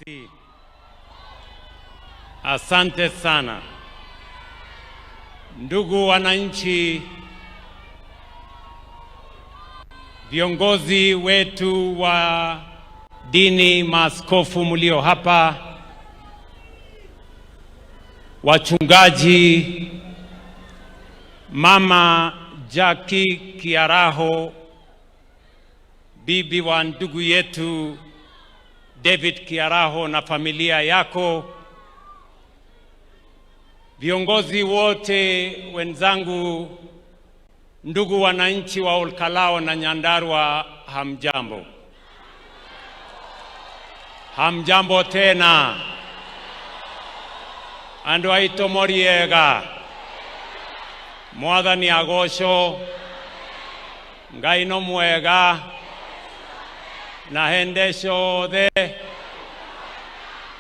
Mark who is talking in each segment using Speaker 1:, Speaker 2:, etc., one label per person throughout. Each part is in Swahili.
Speaker 1: Si. Asante sana ndugu wananchi, viongozi wetu wa dini, maaskofu mlio hapa, wachungaji, Mama Jackie Kiaraho, bibi wa ndugu yetu David Kiaraho na familia yako, viongozi wote wenzangu, ndugu wananchi wa Olkalou na Nyandarua, hamjambo? Hamjambo tena. Andu aitũ moriega, Mwathani agocwo. Ngai no mwega na hende ciothe.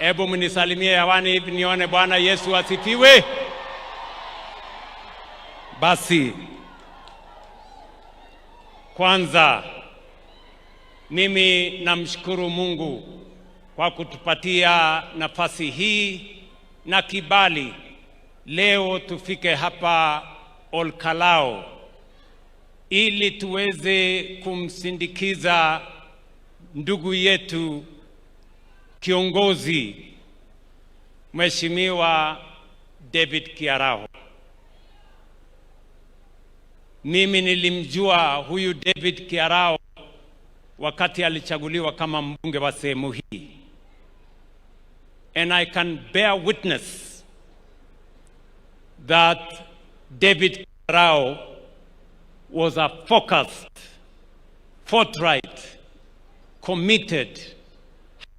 Speaker 1: Ebu mnisalimie hewani hivi nione. Bwana Yesu asifiwe. Basi kwanza mimi namshukuru Mungu kwa kutupatia nafasi hii na kibali leo tufike hapa Olkalou ili tuweze kumsindikiza ndugu yetu kiongozi Mheshimiwa David Kiaraho. Mimi nilimjua huyu David Kiaraho wakati alichaguliwa kama mbunge wa sehemu hii, and I can bear witness that David Kiaraho was a focused, forthright, committed,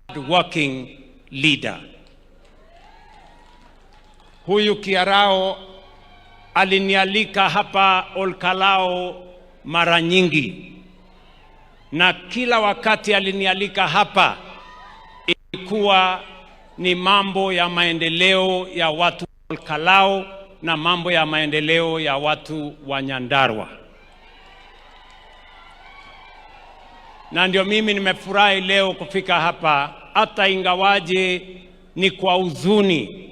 Speaker 1: hardworking leader. Huyu Kiaraho alinialika hapa Olkalou mara nyingi, na kila wakati alinialika hapa ilikuwa ni mambo ya maendeleo ya watu wa Olkalou na mambo ya maendeleo ya watu wa Nyandarua. Na ndio mimi nimefurahi leo kufika hapa, hata ingawaje ni kwa huzuni,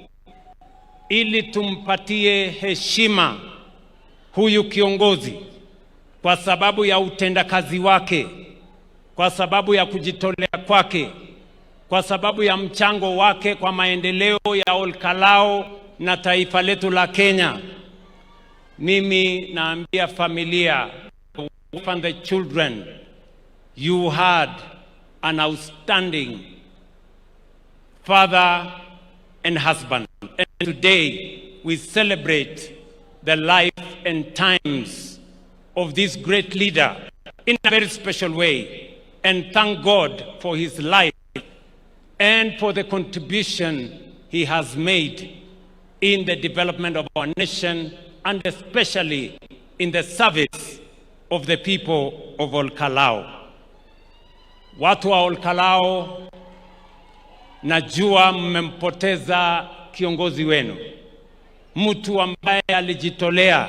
Speaker 1: ili tumpatie heshima huyu kiongozi kwa sababu ya utendakazi wake, kwa sababu ya kujitolea kwake, kwa sababu ya mchango wake kwa maendeleo ya Olkalou na taifa letu la Kenya. Mimi naambia familia, the wife and the children, you had an outstanding father and husband. And today we celebrate the life and times of this great leader in a very special way, and thank God for his life and for the contribution he has made in the development of our nation and especially in the service of the people of Olkalou. Watu wa Olkalou, najua mmempoteza kiongozi wenu, mtu ambaye alijitolea.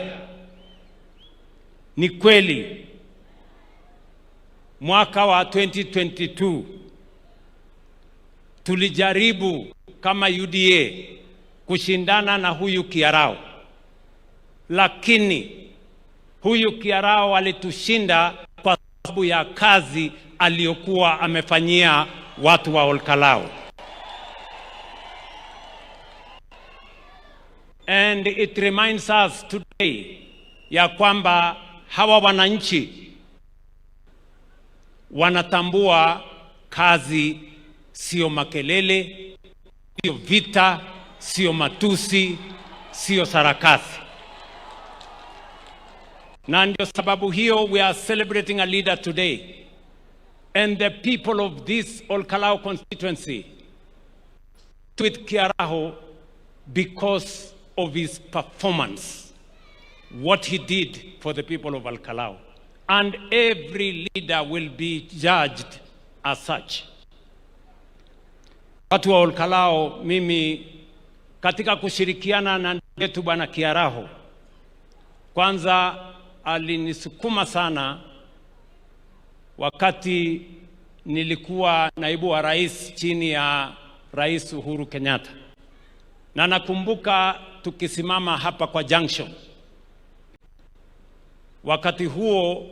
Speaker 1: Ni kweli mwaka wa 2022 tulijaribu kama UDA kushindana na huyu Kiaraho, lakini huyu Kiaraho alitushinda kwa sababu ya kazi aliyokuwa amefanyia watu wa Olkalou. And it reminds us today ya kwamba hawa wananchi wanatambua kazi sio makelele, sio vita, sio matusi, sio sarakasi. Na ndio sababu hiyo we are celebrating a leader today, and the people of this Olkalou constituency with Kiaraho because of his performance, what he did for the people of Olkalou. And every leader will be judged as such. Watu wa Olkalou, mimi katika kushirikiana na ndugu yetu Bwana Kiaraho, kwanza alinisukuma sana wakati nilikuwa naibu wa rais chini ya Rais Uhuru Kenyatta, na nakumbuka tukisimama hapa kwa junction wakati huo,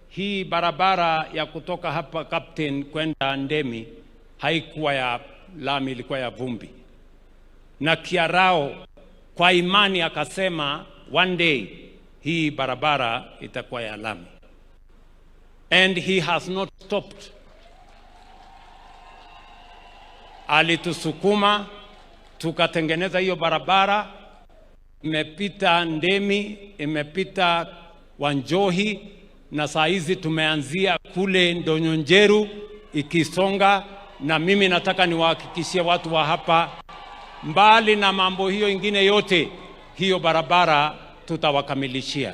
Speaker 1: hii barabara ya kutoka hapa Captain kwenda Ndemi haikuwa ya lami, ilikuwa ya vumbi, na Kiarao kwa imani akasema one day hii barabara itakuwa ya lami, and he has not stopped. Alitusukuma tukatengeneza hiyo barabara, imepita Ndemi, imepita Wanjohi, na saa hizi tumeanzia kule Ndonyonjeru ikisonga. Na mimi nataka niwahakikishie watu wa hapa, mbali na mambo hiyo ingine yote, hiyo barabara tutawakamilishia.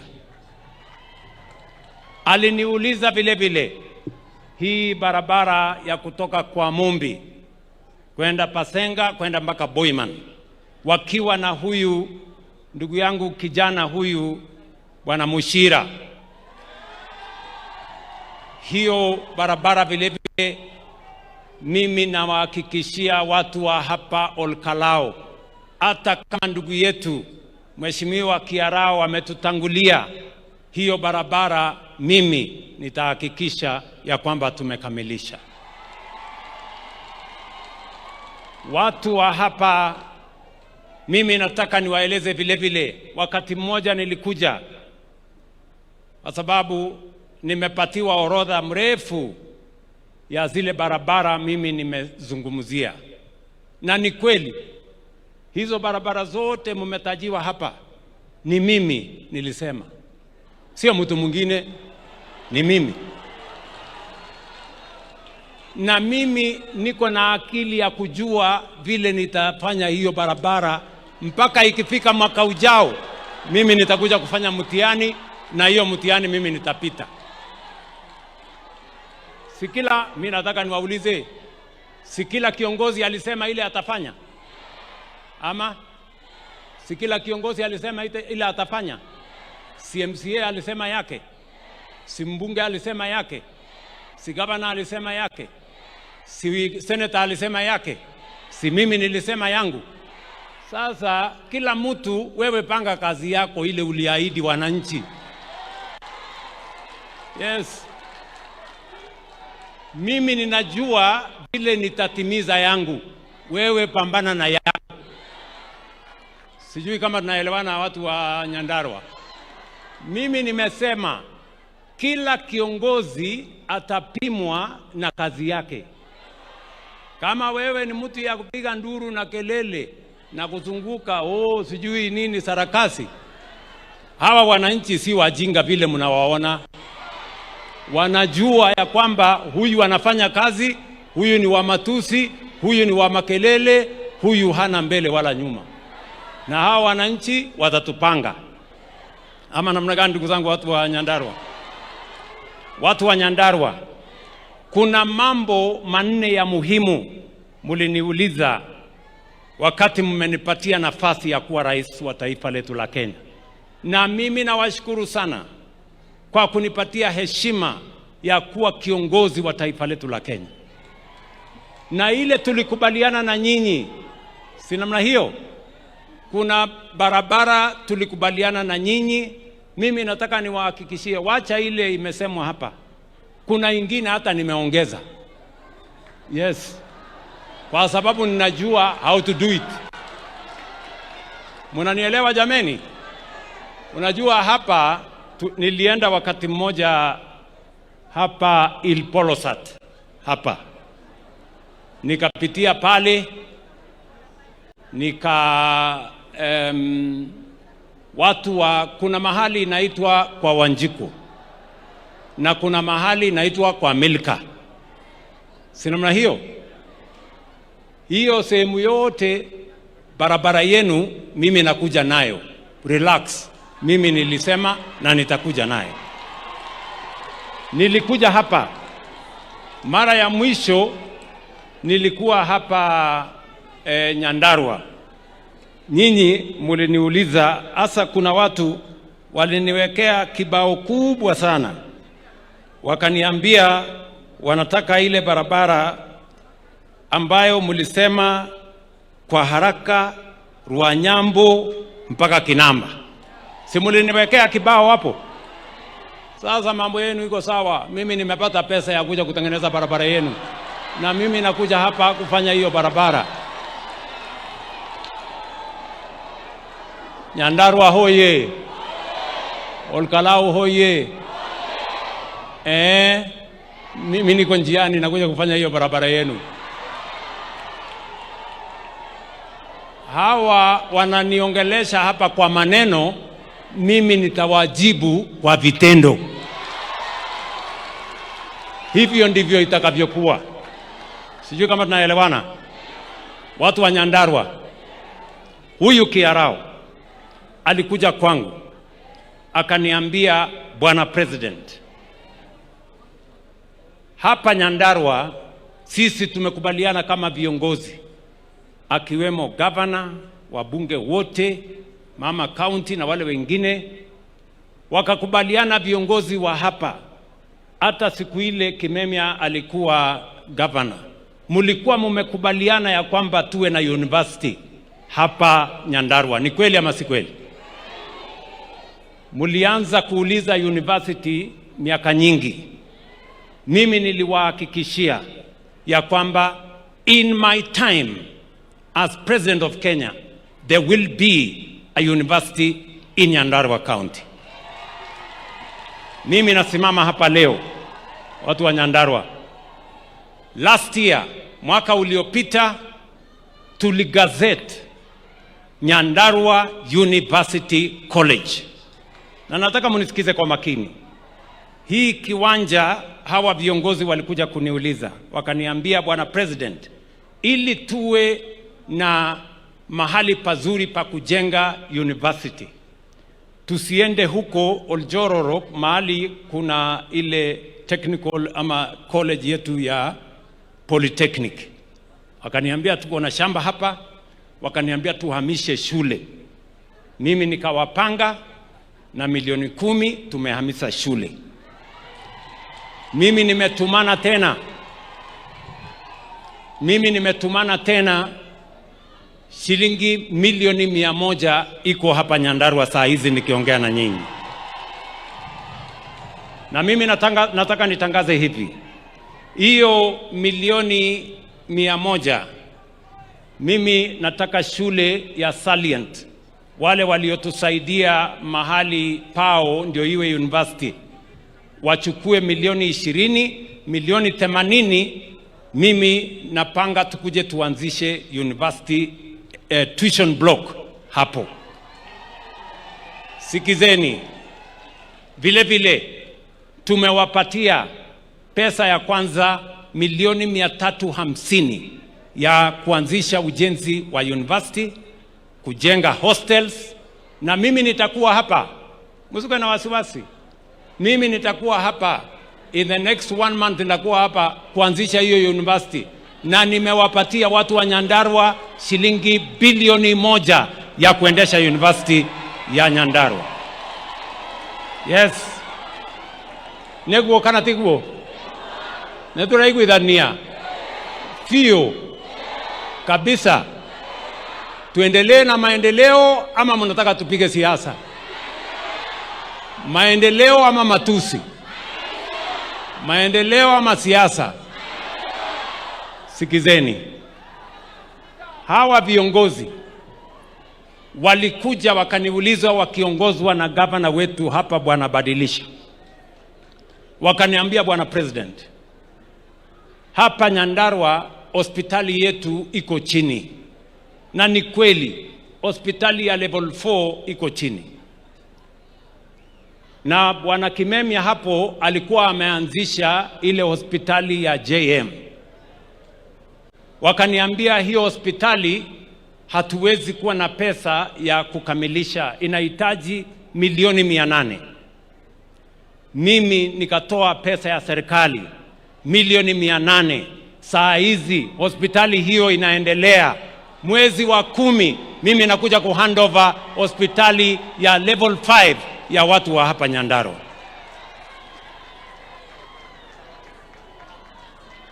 Speaker 1: Aliniuliza vile vile hii barabara ya kutoka kwa Mumbi kwenda Pasenga kwenda mpaka Boiman, wakiwa na huyu ndugu yangu kijana huyu Bwana Mushira. Hiyo barabara vile vile mimi nawahakikishia watu wa hapa Olkalao, hata kama ndugu yetu Mheshimiwa Kiarao ametutangulia, hiyo barabara mimi nitahakikisha ya kwamba tumekamilisha. Watu wa hapa mimi nataka niwaeleze vile vile, wakati mmoja nilikuja kwa sababu nimepatiwa orodha mrefu ya zile barabara mimi nimezungumzia, na ni kweli hizo barabara zote mmetajiwa hapa, ni mimi nilisema, sio mtu mwingine, ni mimi. Na mimi niko na akili ya kujua vile nitafanya hiyo barabara mpaka ikifika mwaka ujao, mimi nitakuja kufanya mtihani, na hiyo mtihani mimi nitapita. Si kila, mimi nataka niwaulize, si kila kiongozi alisema ile atafanya? Ama si kila kiongozi alisema ile atafanya? Si MCA alisema yake? Si mbunge alisema yake? Si gavana alisema yake? Si senator alisema yake? Si mimi nilisema yangu? Sasa kila mtu, wewe panga kazi yako ile uliahidi wananchi. Yes. Mimi ninajua vile nitatimiza yangu, wewe pambana na yako. Sijui kama tunaelewana watu wa Nyandarua. Mimi nimesema kila kiongozi atapimwa na kazi yake. Kama wewe ni mtu ya kupiga nduru na kelele na kuzunguka, oh, sijui nini sarakasi, hawa wananchi si wajinga vile mnawaona. Wanajua ya kwamba huyu anafanya kazi, huyu ni wa matusi, huyu ni wa makelele, huyu hana mbele wala nyuma. Na hawa wananchi watatupanga. Ama namna gani, ndugu zangu watu wa Nyandarua? Watu wa Nyandarua, kuna mambo manne ya muhimu muliniuliza wakati mmenipatia nafasi ya kuwa rais wa taifa letu la Kenya, na mimi nawashukuru sana kwa kunipatia heshima ya kuwa kiongozi wa taifa letu la Kenya. Na ile tulikubaliana na nyinyi, si namna hiyo? Kuna barabara tulikubaliana na nyinyi. Mimi nataka niwahakikishie, wacha ile imesemwa hapa, kuna ingine hata nimeongeza. Yes, kwa sababu ninajua how to do it. Mnanielewa jameni? Unajua hapa nilienda wakati mmoja hapa Ilpolosat hapa, nikapitia pale nika watu wa, kuna mahali inaitwa kwa Wanjiku na kuna mahali inaitwa kwa Milka, si namna hiyo? Hiyo sehemu yote barabara yenu mimi nakuja nayo, relax. Mimi nilisema na nitakuja nayo. Nilikuja hapa mara ya mwisho, nilikuwa hapa Nyandarua. Nyinyi muliniuliza hasa, kuna watu waliniwekea kibao kubwa sana, wakaniambia wanataka ile barabara ambayo mlisema kwa haraka Rwanyambo mpaka Kinamba, si mliniwekea kibao hapo? Sasa mambo yenu iko sawa. Mimi nimepata pesa ya kuja kutengeneza barabara yenu, na mimi nakuja hapa kufanya hiyo barabara. Nyandarua hoye! Olkalau hoye! Mimi niko njiani nakuja kufanya hiyo barabara yenu. Hawa wananiongelesha hapa kwa maneno, mimi nitawajibu kwa vitendo. Hivyo ndivyo itakavyokuwa. Sijui kama tunaelewana, watu wa Nyandarua. Huyu Kiarao alikuja kwangu akaniambia, Bwana President, hapa Nyandarua sisi tumekubaliana kama viongozi, akiwemo gavana, wabunge wote, mama county na wale wengine, wakakubaliana viongozi wa hapa. Hata siku ile Kimemia alikuwa gavana, mlikuwa mumekubaliana ya kwamba tuwe na university hapa Nyandarua. Ni kweli ama si kweli? Mlianza kuuliza university miaka nyingi. Mimi niliwahakikishia ya kwamba in my time as president of Kenya there will be a university in Nyandarua County. Mimi nasimama hapa leo, watu wa Nyandarua. Last year, mwaka uliopita, tuligazette Nyandarua University College, na nataka munisikize kwa makini. Hii kiwanja, hawa viongozi walikuja kuniuliza, wakaniambia, Bwana President, ili tuwe na mahali pazuri pa kujenga university, tusiende huko Oljororok mahali kuna ile technical ama college yetu ya polytechnic. Wakaniambia tuko na shamba hapa, wakaniambia tuhamishe shule. Mimi nikawapanga na milioni 10 tumehamisha shule. Mimi nimetumana tena shilingi milioni 100 iko hapa Nyandarua saa hizi nikiongea na nyinyi. Na mimi nataka nitangaze hivi, hiyo milioni 100 mimi nataka shule ya Salient, wale waliotusaidia mahali pao ndio iwe university, wachukue milioni 20, milioni 80 mimi napanga tukuje tuanzishe university tuition block hapo. Sikizeni, vile vile tumewapatia pesa ya kwanza milioni 350 ya kuanzisha ujenzi wa university, kujenga hostels, na mimi nitakuwa hapa, msikuwe na wasiwasi. Mimi nitakuwa hapa in the next one month, nitakuwa hapa kuanzisha hiyo university, na nimewapatia watu wa Nyandarua shilingi bilioni 1 ya kuendesha university ya Nyandarua. Yes, nĩguo kana tiguo? Nĩtũraiguithania biũ kabisa. Tuendelee na maendeleo ama mnataka tupige siasa? Maendeleo ama matusi? Maendeleo ama siasa? Sikizeni, hawa viongozi walikuja wakaniuliza, wakiongozwa na gavana wetu hapa Bwana Badilisha, wakaniambia, Bwana President, hapa Nyandarua hospitali yetu iko chini, na ni kweli hospitali ya level 4 iko chini, na Bwana Kimemia hapo alikuwa ameanzisha ile hospitali ya JM. Wakaniambia hiyo hospitali hatuwezi kuwa na pesa ya kukamilisha, inahitaji milioni 800. Mimi nikatoa pesa ya serikali milioni 800. Saa hizi hospitali hiyo inaendelea. Mwezi wa 10 mimi nakuja kuhandover hospitali ya level 5 ya watu wa hapa Nyandarua.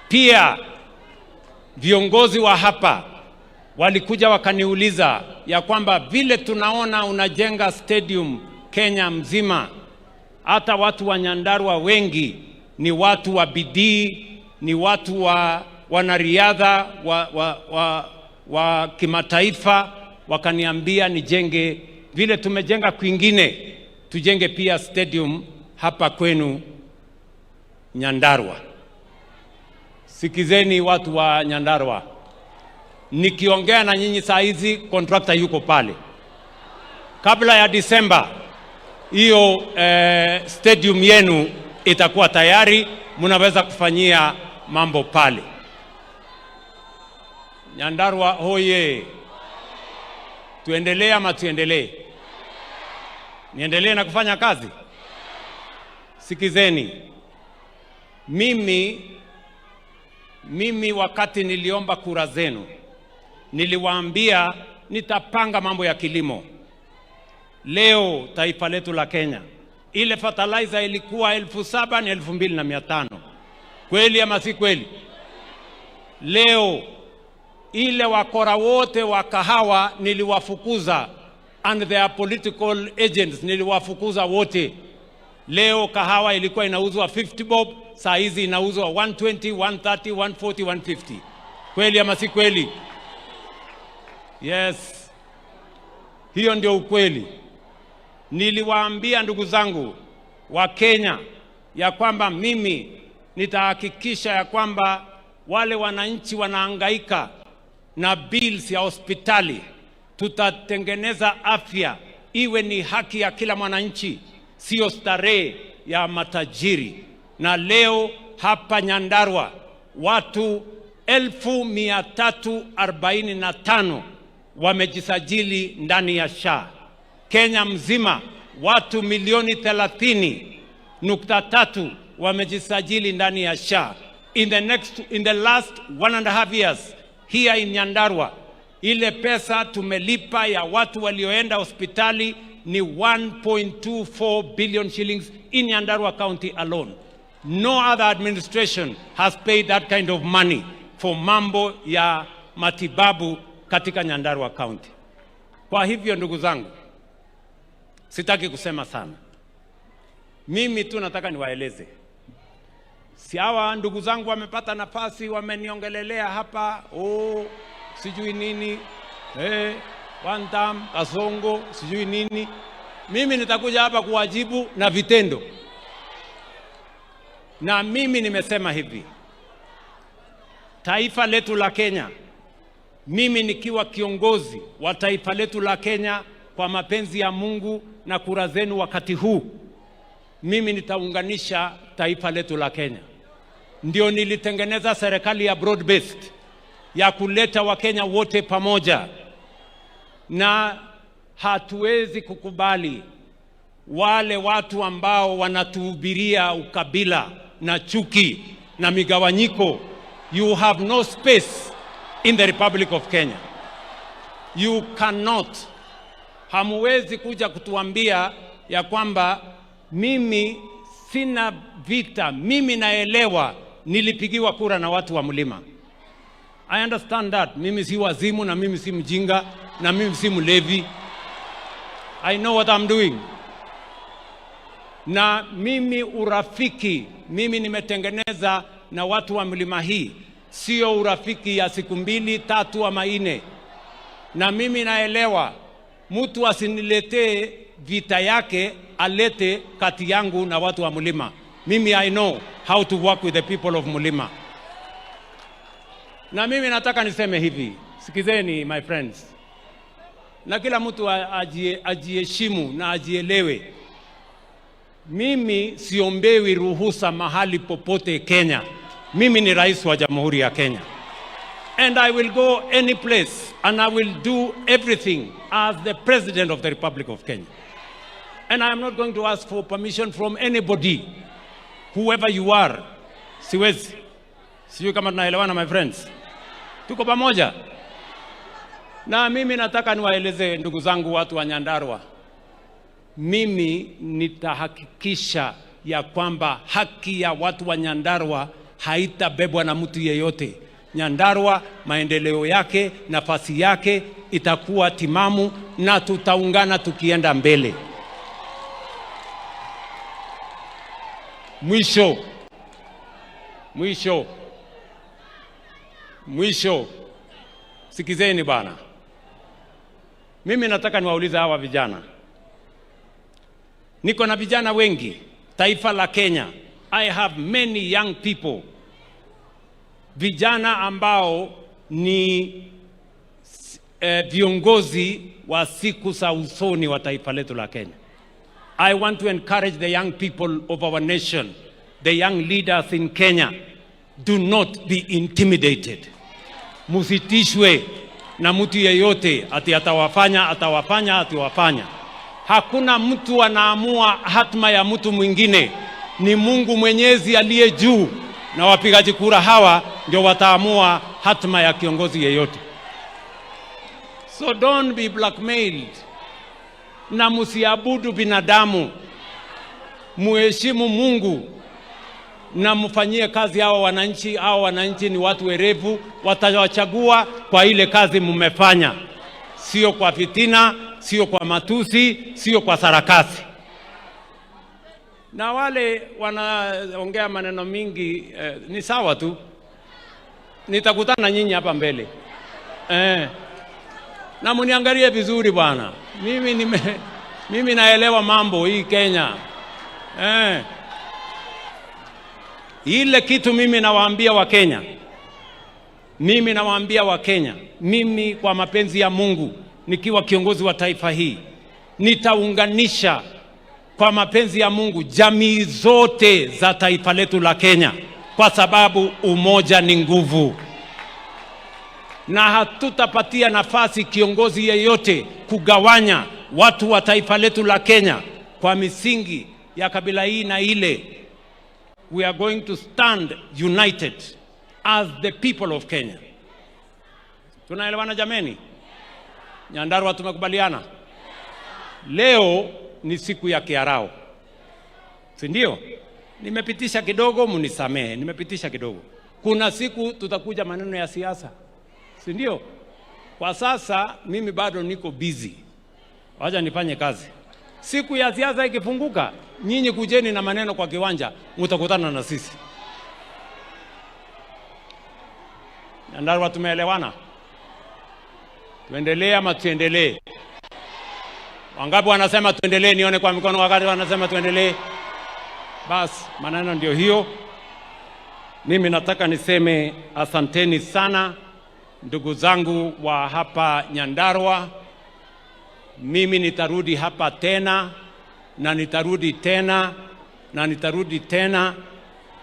Speaker 1: Pia Viongozi wa hapa walikuja wakaniuliza ya kwamba vile tunaona unajenga stadium Kenya mzima, hata watu wa Nyandarua wengi ni watu wa bidii, ni watu wa wanariadha wa kimataifa. Wakaniambia nijenge vile tumejenga kwingine, tujenge pia stadium hapa kwenu Nyandarua. Sikizeni watu wa Nyandarua, nikiongea na nyinyi saa hizi, contractor yuko pale. Kabla ya Disemba hiyo stadium yenu itakuwa tayari, mnaweza kufanyia mambo pale. Nyandarua hoye! Tuendelee ama tuendelee? Niendelee na kufanya kazi? Sikizeni, mimi wakati niliomba kura zenu niliwaambia nitapanga mambo ya kilimo. Leo taifa letu la Kenya, ile fertilizer ilikuwa 7,000 ni 2,500. Kweli ama si kweli? Leo ile wakora wote wa kahawa niliwafukuza, and their political agents niliwafukuza wote. Leo kahawa ilikuwa inauzwa 50 bob, saa hizi inauzwa 120, 130, 140, 150. Kweli ama si kweli? Yes, hiyo ndio ukweli. Niliwaambia ndugu zangu wa Kenya ya kwamba mimi nitahakikisha ya kwamba wale wananchi wanahangaika na bills ya hospitali, tutatengeneza afya iwe ni haki ya kila mwananchi, sio starehe ya matajiri. Na leo hapa Nyandarua watu 345,000 wamejisajili ndani ya SHA. Kenya mzima watu milioni 30.3 wamejisajili ndani ya SHA. In the last 1.5 years here in Nyandarua, ile pesa tumelipa ya watu walioenda hospitali ni 1.24 billion shillings in Nyandarua County alone. No other administration has paid that kind of money for mambo ya matibabu katika Nyandarua County. Kwa hivyo ndugu zangu, sitaki kusema sana. Mimi tu nataka niwaeleze, si hawa ndugu zangu wamepata nafasi, wameniongelelea hapa, oh, sijui nini, one term, Kasongo, sijui nini. Mimi nitakuja hapa kuwajibu na vitendo, na mimi nimesema hivi, taifa letu la Kenya, mimi nikiwa kiongozi wa taifa letu la Kenya kwa mapenzi ya Mungu na kura zenu wakati huu, mimi nitaunganisha taifa letu la Kenya. Ndio nilitengeneza serikali ya broad based ya kuleta Wakenya wote pamoja, na hatuwezi kukubali wale watu ambao wanatuhubiria ukabila na chuki na migawanyiko. You have no space in the Republic of Kenya. You cannot. Hamuwezi kuja kutuambia ya kwamba mimi sina vita, mimi naelewa nilipigiwa kura na watu wa mlima. I understand that. Mimi si wazimu na mimi si mjinga na mimi si mlevi. I know what I'm doing. Na mimi urafiki, mimi nimetengeneza na watu wa mlima hii, sio urafiki ya siku mbili tatu ama nne. Na mimi naelewa mtu asiniletee vita yake, alete kati yangu na watu wa mlima. Mimi I know how to work with the people of mlima. Na mimi nataka niseme hivi, sikizeni my friends, na kila mtu ajiheshimu na ajielewe. Mimi siombewi ruhusa mahali popote Kenya. Mimi ni rais wa Jamhuri ya Kenya. And I will go any place and I will do everything as the President of the Republic of Kenya. And I am not going to ask for permission from anybody, whoever you are. Siwezi. Sijui kama tunaelewana my friends. Tuko pamoja? Na mimi nataka niwaeleze ndugu zangu watu wa Nyandarua, mimi nitahakikisha ya kwamba haki ya watu wa Nyandarua haitabebwa na mtu yeyote. Nyandarua maendeleo yake, nafasi yake itakuwa timamu na tutaungana tukienda mbele. Mwisho, mwisho, mwisho, sikizeni bana. Mimi nataka niwaulize hawa vijana. Niko na vijana wengi taifa la Kenya. I have many young people, vijana ambao ni viongozi wa siku za usoni wa taifa letu la Kenya. I want to encourage the young people of our nation, the young leaders in Kenya, do not be intimidated. Musitishwe na mtu yeyote ati atawafanya, atawafanya, atawafanya. Hakuna mtu anaamua hatma ya mtu mwingine, ni Mungu Mwenyezi aliye juu, na wapigaji kura hawa ndio wataamua hatma ya kiongozi yeyote. So don't be blackmailed, na msiabudu binadamu, muheshimu Mungu na mfanyie kazi hawa wananchi. Hawa wananchi ni watu werevu, watawachagua kwa ile kazi mmefanya, sio kwa fitina, sio kwa matusi, sio kwa sarakasi. Na wale wanaongea maneno mingi ni sawa tu, nitakutana nyinyi hapa mbele na muniangalie vizuri bwana. Mimi naelewa mambo hii Kenya. Ile kitu mimi nawaambia Wakenya, mimi nawaambia Wakenya, mimi kwa mapenzi ya Mungu nikiwa kiongozi wa taifa hii nitaunganisha kwa mapenzi ya Mungu jamii zote za taifa letu la Kenya, kwa sababu umoja ni nguvu, na hatutapatia nafasi kiongozi yeyote kugawanya watu wa taifa letu la Kenya kwa misingi ya kabila hii na ile. We are going to stand united as the people of Kenya. Tunaelewana jameni? Nyandarua tumekubaliana? Leo ni siku ya Kiarao, si ndio? Nimepitisha kidogo, munisamehe, nimepitisha kidogo. Kuna siku tutakuja maneno ya siasa, si ndio? Kwa sasa mimi bado niko busy, wacha nifanye kazi. Siku ya siasa ikifunguka, nyinyi kujeni na maneno kwa kiwanja, mtakutana na sisi. Nyandarua tumeelewana? Tuendelee ama tuendelee? Wangapi wanasema tuendelee? Nione kwa mikono. Wakati wanasema tuendelee, basi maneno ndio hiyo. Mimi nataka niseme asanteni sana ndugu zangu wa hapa Nyandarua. Mimi nitarudi hapa tena na nitarudi tena na nitarudi tena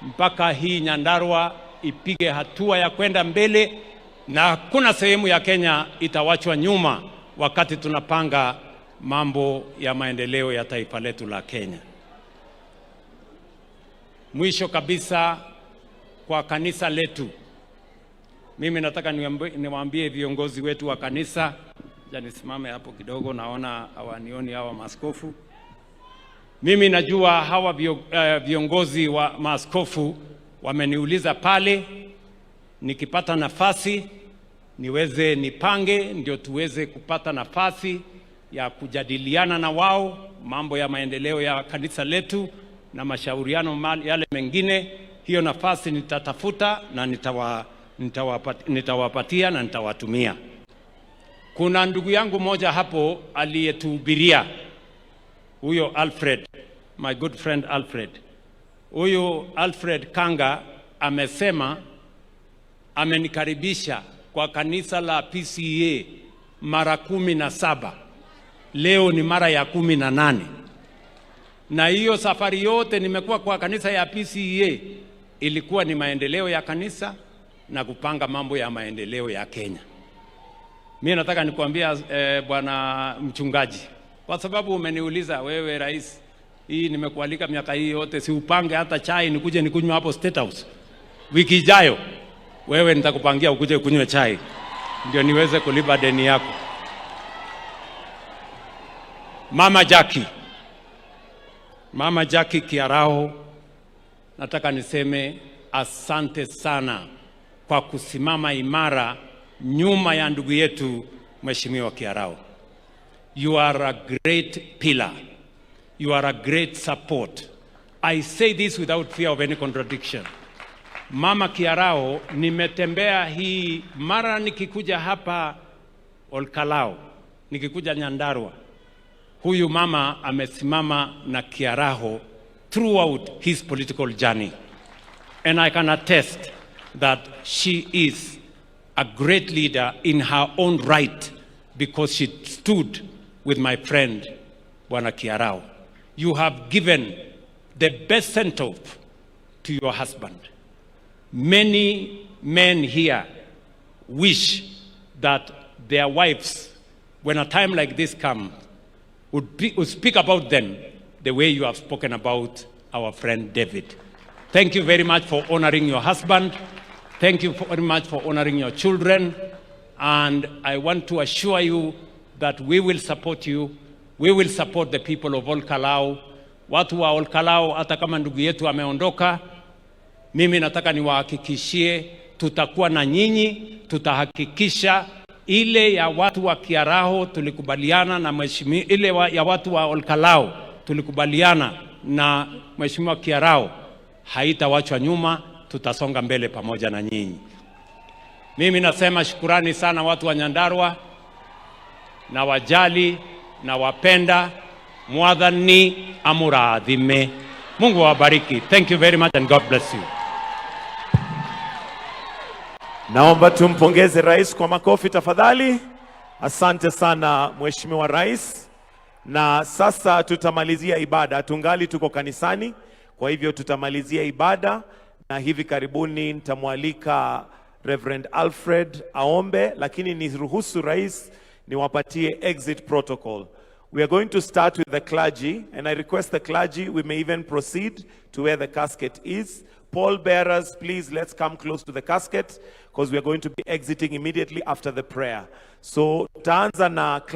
Speaker 1: mpaka hii Nyandarua ipige hatua ya kwenda mbele, na hakuna sehemu ya Kenya itawachwa nyuma wakati tunapanga mambo ya maendeleo ya taifa letu la Kenya. Mwisho kabisa, kwa kanisa letu, mimi nataka niwaambie viongozi wetu wa kanisa, nisimame hapo kidogo, naona hawanioni hawa maaskofu. Mimi najua hawa viongozi wa maaskofu wameniuliza pale, nikipata nafasi niweze nipange, ndio tuweze kupata nafasi ya kujadiliana na wao mambo ya maendeleo ya kanisa letu na mashauriano yale mengine. Hiyo nafasi nitatafuta na nitawapatia na nitawatumia. Kuna ndugu yangu moja hapo aliyetuhubiria, huyo Alfred, my good friend Alfred. Huyu Alfred Kanga amesema amenikaribisha kwa kanisa la PCEA mara 17. Leo ni mara ya 18. Na hiyo safari yote nimekuwa kwa kanisa ya PCEA ilikuwa ni maendeleo ya kanisa na kupanga mambo ya maendeleo ya Kenya. Mimi nataka nikuambia bwana mchungaji, kwa sababu umeniuliza wewe rais, hii nimekualika miaka hii yote, si upange hata chai nikuje nikunywe hapo State House wiki ijayo. Wewe nitakupangia ukuje kunywe chai ndio niweze kulipa deni yako. Mama Jackie, Mama Jackie Kiaraho, nataka niseme asante sana kwa kusimama imara nyuma ya ndugu yetu Mheshimiwa Kiarao. You are a great pillar. You are a great support. I say this without fear of any contradiction. Mama Kiarao, nimetembea hii mara nikikuja hapa Olkalou, nikikuja Nyandarua, huyu mama amesimama na Kiaraho throughout his political journey. And I can attest that she is a great leader in her own right because she stood with my friend Bwana Kiarao. You have given the best send-off to your husband. Many men here wish that their wives, when a time like this comes, would speak about them the way you have spoken about our friend David. Thank you very much for honoring your husband. Thank you very much for honoring your children. And I want to assure you that we will support you. We will support the people of Olkalou. Watu wa Olkalou, hata kama ndugu yetu ameondoka, mimi nataka niwahakikishie tutakuwa na nyinyi, tutahakikisha ile ya watu wa Kiaraho tulikubaliana na mheshimiwa, ile ya watu wa Olkalou tulikubaliana na Mheshimiwa Kiarao haitawachwa nyuma, tutasonga mbele pamoja na nyinyi. Mimi nasema shukurani sana watu wa Nyandarua, nawajali nawapenda. Mwathani amurathime. Mungu awabariki. Thank you very much and God bless you.
Speaker 2: Naomba tumpongeze rais kwa makofi tafadhali. Asante sana, Mheshimiwa Rais. Na sasa tutamalizia ibada, tungali tuko kanisani, kwa hivyo tutamalizia ibada na hivi karibuni nitamwalika Reverend Alfred aombe, lakini niruhusu rais niwapatie exit protocol. We are going to start with the clergy, and I request the clergy, we may even proceed to where the casket is. Pall bearers, please, let's come close to the casket because we are going to be exiting immediately after the prayer. So tutaanza na